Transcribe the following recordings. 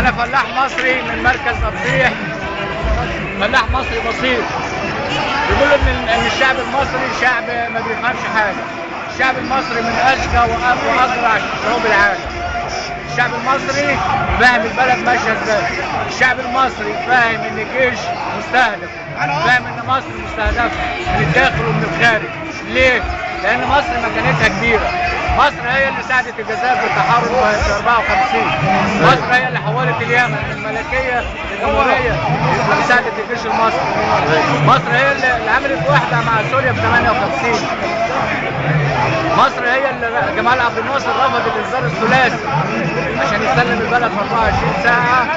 انا فلاح مصري من مركز اطفيح، فلاح مصري بسيط. بيقولوا ان الشعب المصري شعب ما بيفهمش حاجة. الشعب المصري من اذكى وازرع شعوب العالم. الشعب المصري فاهم البلد ماشية ازاي. الشعب المصري فاهم ان الجيش مستهدف، فاهم ان مصر مستهدفه من الداخل ومن الخارج. ليه؟ لان مصر مكانتها كبيرة. مصر هي اللي ساعدت الجزائر في التحرر في 54. مصر هي اللي حولت اليمن من ملكية لجمهوريه بمساعدة الجيش المصري. مصر هي اللي عملت وحده مع سوريا في 58. مصر هي اللي جمال عبد الناصر رفض الانذار الثلاثي عشان يسلم البلد في 24 ساعة،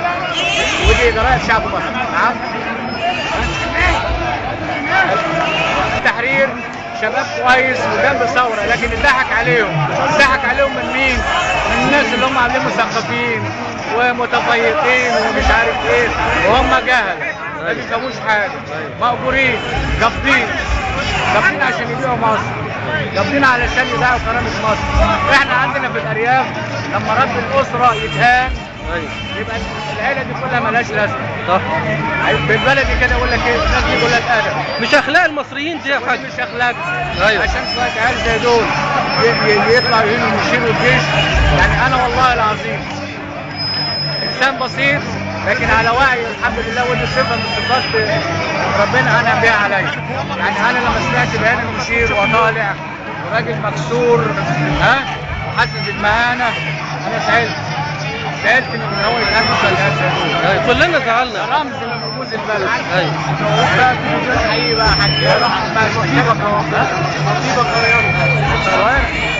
ودي جرائم شعب مصر. نعم. التحرير شباب كويس وجنب ثورة، لكن اتضحك عليهم. اتضحك عليهم من مين؟ من الناس اللي هم عاملين مثقفين ومتفيقين ومش عارف ايه، وهم جهل ما بيفهموش حاجة، مأجورين، قابضين قابضين عشان يبيعوا مصر، قابضين علشان يضيعوا كرامة مصر. احنا عندنا في الأرياف لما رب الأسرة يتهان يبقى العيلة دي كلها ملهاش لازمة. صح. بالبلدي كده يقول لك ايه؟ الناس دي كلها اتقدم. مش اخلاق المصريين دي يا حاج. مش اخلاق. أيوة. عشان شوية عيال زي دول يطلعوا يهينوا المشير والجيش. يعني انا والله العظيم انسان بسيط، لكن على وعي الحمد لله، ودي صفة من صفات ربنا انعم بيها عليا. يعني انا لما سمعت بيان المشير وطالع وراجل مكسور، ها، وحاسس بالمهانه، انا زعلت. زعلت من ان هو يتقال شوية عيال زي دول. أيوة. كلنا زعلنا. رمز من رموز البلد. ايوه. حقيقي بقى يا حاج. ماشي.